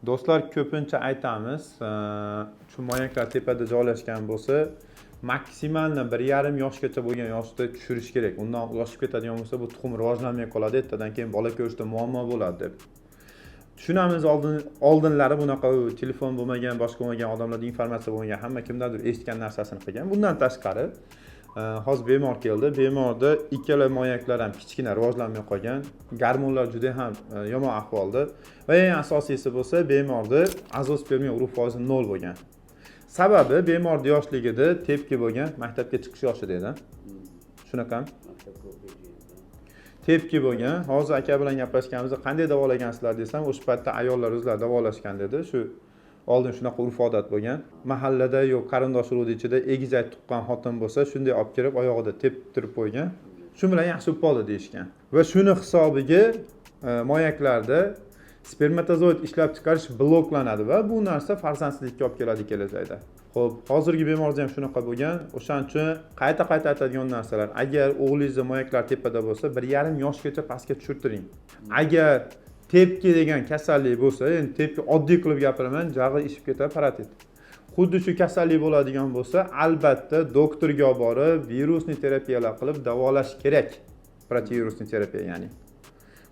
Do'stlar, ko'pincha aytamiz, shu moyaklar tepada joylashgan bo'lsa, maksimalni 1,5 yoshgacha bo'lgan yoshda tushirish kerak. Undan oshib ketadigan bo'lsa, bu tuxum rivojlanmay qoladi, ertadan keyin bola ko'rishda muammo bo'ladi deb tushunamiz. Oldinlari bunaqa telefon bo'lmagan, boshqa bo'lmagan, odamlarda informatsiya bo'lmagan, hamma kimdandir eshitgan narsasini qilgan. Bundan tashqari, hozir bemor keldi, bemorda ikkala moyaklar ham kichkina, rivojlanmay qolgan, gormonlar juda ham yomon ahvolda va eng asosiysi bo'lsa, bemorda azospermiya urug' foizi 0 bo'lgan. Sababi bemorni yoshligida tepki bo'lgan, maktabga chiqish yoshida edi, shunaqami? Maktabga o'qiydi. Tepki bo'lgan. Hozir aka bilan gaplashganimizda, qanday davolagansizlar desam, o'sha paytda ayollar o'zlari davolashgan dedi. Shu oldin shunaqa urf odat bo'lgan mahallada, yo'q, qarindosh urug'ni ichida egizak tuqqan xotin bo'lsa, shunday olib kirib, oyog'ida teptirib qo'ygan, shu bilan yaxshi bo'lib qoldi deyishgan. Va shuni hisobiga moyaklarda spermatozoid ishlab chiqarish bloklanadi va bu narsa farzandsizlikka olib keladi kelajakda. Ho'p, hozirgi bemorda ham shunaqa bo'lgan. O'shaning uchun qayta qayta aytadigan narsalar: agar o'g'lingizni moyaklar tepada bo'lsa, 1,5 yoshgacha pastga tushirtiring. Agar tepki degan kasallik bo'lsa, endi tepki oddiy qilib gapiraman, jag'i ishib ketadi, parotit, xuddi shu kasallik bo'ladigan bo'lsa, albatta doktorga olib borib, вирусный terapiyalar qilib davolash kerak, противовирусный terapiya, ya'ni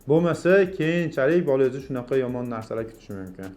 bo'lmasa keyinchalik bolangizni shunaqa yomon narsalar kutishi mumkin.